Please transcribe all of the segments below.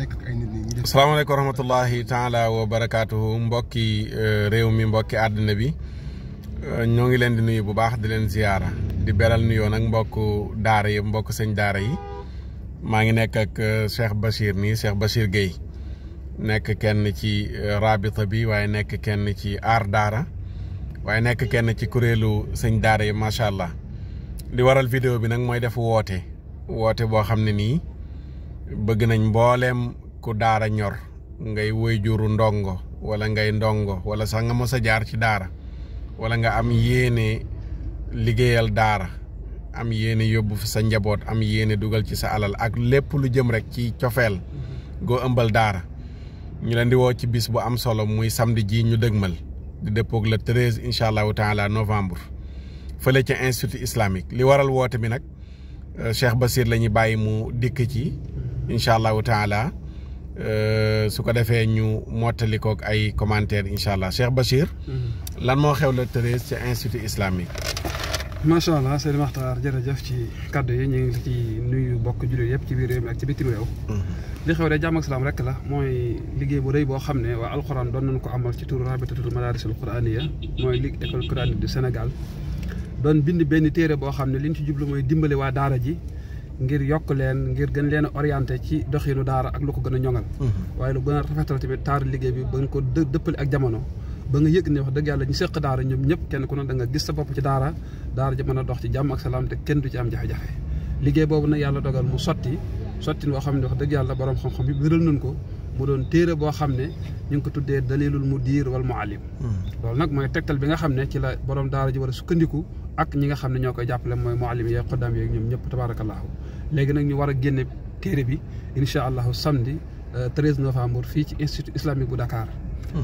salaamaaleykum wa rahmatullahi taala wa barakaatuhu mbokki réew mi mbokki àdduna bi ñoo ngi leen di nuyu bu baax di leen ziyaara di beral nuyoo nag mbokk daara yi mbokk sëñ daara yi maa ngi nekk ak Cheikh Bachir nii Cheikh Bachir Gueye nekk kenn ci rabita bi waaye nekk kenn ci aar daara waaye nekk kenn ci kuréelu sëñ daara yi macha allah li waral vidéo bi nag mooy def woote boo xam ne nii bëgg nañ mbooleem ku daara ñor ngay woy juru ndongo wala ngay ndongo wala sax nga mos a jaar ci daara wala nga am yéene liggéeyal daara am yéene yóbbu fi sa njaboot am yéene dugal ci sa alal ak lépp lu jëm rek ci cofeel goo ëmbal daara ñu leen di woo ci bis bu am solo muy samedi ji ñu dëgmal di dëppoog le 13 incha allahu taala novembre fële ca institut islamique li waral woote bi nag Cheikh Bachir la ñuy bàyyi mu dikk ci incha allahu taala su ko defee ñu mottali koog ay commentaire incha allah Cheikh Bachir. lan moo xew le 13 ca institut islamique. macha allah Seydou Makhtar jërëjëf ci kaddu yi ñu ngi ci nuyu bokk jullit yëpp ci biir réew mi ak ci bitim réew. li xew de jàmm ak salaam rek la mooy liggéey bu rëy boo xam ne waa alxuraan doon nañu ko amal ci turu rabitatul madarisul quraaniya mooy ligue école coranique du Sénégal doon bind benn téere boo xam ne li ñu ci jublu mooy dimbali waa daara ji. ngir yokk leen ngir gën leen a orienté ci doxinu daara ak lu ko gën a ñoŋal waaye lu gën a rafetal tamit taaru liggéey bi ba nga ko dëppale ak jamono ba nga yëg ne wax dëgg yàlla ñu seq daara ñoom ñëpp kenn ku ne da nga gis sa bopp ci daara ji mën a dox ci jàmm ak salaam te kenn du ci am jafe-jafe liggéey boobu nag yàlla dogal mu sotti boo xam ne wax dëgg yàlla borom xam-xam bi wéral nañ ko mu doon téere boo xam ne ñu ngi ko tuddee dalilul mudir wal muallim loolu nag mooy tegtal bi nga xam ne ci la borom daara ji war a sukkandiku ak ñi nga xam ne ñoo koy jàppale mooy muallim yeeg xoddaam yeeg ñoom ñëpp tabaarakallaahu léegi nag ñu war a génne téere bi incha allahu samedi 13 novembre fii ci institut islamique bu Dakar.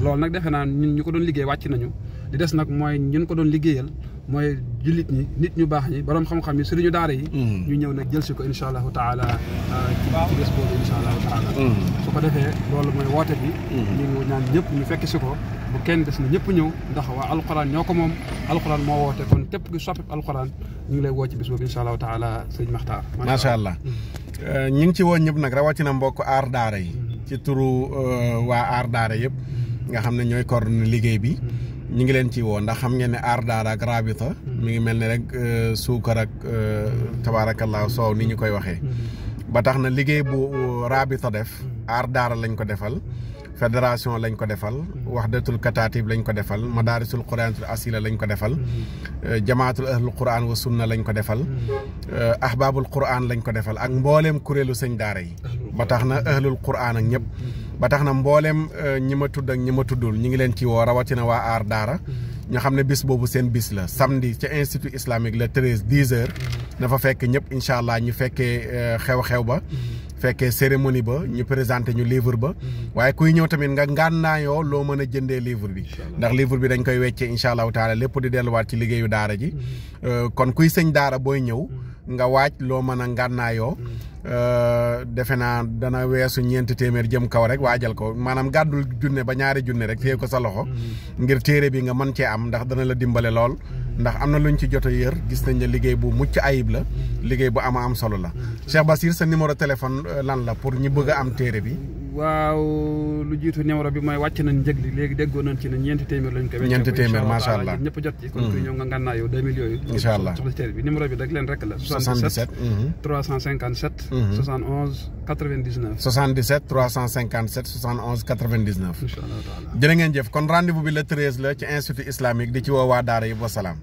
loolu nag defe naa ñun ñu ko doon liggéey wàcc nañu di des nag mooy ñun ko doon liggéeyal mooy jullit ñi nit ñu baax ñi borom xam-xam yi sëriñu daara yi. ñu ñëw nag jël si ko incha allahu taala ci bés boobu incha allahu taala. su ko defee loolu mooy woote bi. ñu ngi ñaan ñëpp ñu fekk si ko. bu kenn des na ñëpp ñëw ndax waa alquran ñoo ko moom alquran moo woote kon képp ku soppi alquran ñu ngi lay woo ci bis boobu incha allahu taala sëñ Makhtar. macha allah ñu ngi ci woo ñëpp nag rawatina mbokk aar daara yi. ci turu waa aar daara yëpp. nga xam ne ñooy coordonné liggéey bi. ñu ngi leen ci woo ndax xam ngeen ne aar daara ak rabita mi ngi mel ne rek suukar ak tabaarakallah soow ni ñu koy waxee. ba tax na liggéey bu rabita def aar daara lañ ko defal. fédération lañ ko defal wahdatul kataatib lañ ko defal madarisul quraanatul asila lañ ko defal jamaatul ahlul quran wa sunna lañ ko defal ahbabul quran lañ ko defal ak mbooleem kuréelu sëñ daara yi ba tax na ahlul quran ak ñëpp ba tax na mbooleem ñi ma tudd ak ñi ma tuddul ñi ngi leen ci woo rawatina waa aar daara ñoo xam ne bis boobu seen bis la samedi ca institut islamique le 13 10 heures dafa fekk ñëpp incha allah ñu fekkee xew-xew ba fekkee cérémonie ba ñu présenté ñu livre ba waaye kuy ñëw tamit nga ngànnaayoo loo mën a jëndee livre bi ndax livre bi dañ koy weccee incha allahu taala lépp di delluwaat ci liggéeyu daara ji kon kuy sëñ daara booy ñëw nga waaj loo mën a ngànnaayoo defe naa dana weesu 4 téeméer jëm kaw rek waajal ko maanaam gàddul junne ba 2 junne rek téye ko sa loxo ngir téere bi nga mën cee am ndax dana la dimbale lool ndax am na luñ ci jot a yër gis nañ ne liggéey bu mucc ayib la liggéey bu am solo la Cheikh Bachir sa numéro téléphone lan la pour ñi bëgg a am téere bi. waaw lu jiitu numéro bi mooy wàcc nañ njëg li léegi déggoon nañ ci ne 4 téeméer lañ ko wecc 4 téeméer macha allah ñëpp jot ci kon kuy ñëw nga ngànnaa yow 2000 yooyu incha allah soxla ci téere bi numéro bi rek leen rek la 77 357 71 99 77 357 71 99 incha allah taala jërë ngeen jëf kon rendez-vous bi le 13 la ci institut islamique di ci woo waa daara yi wa salaam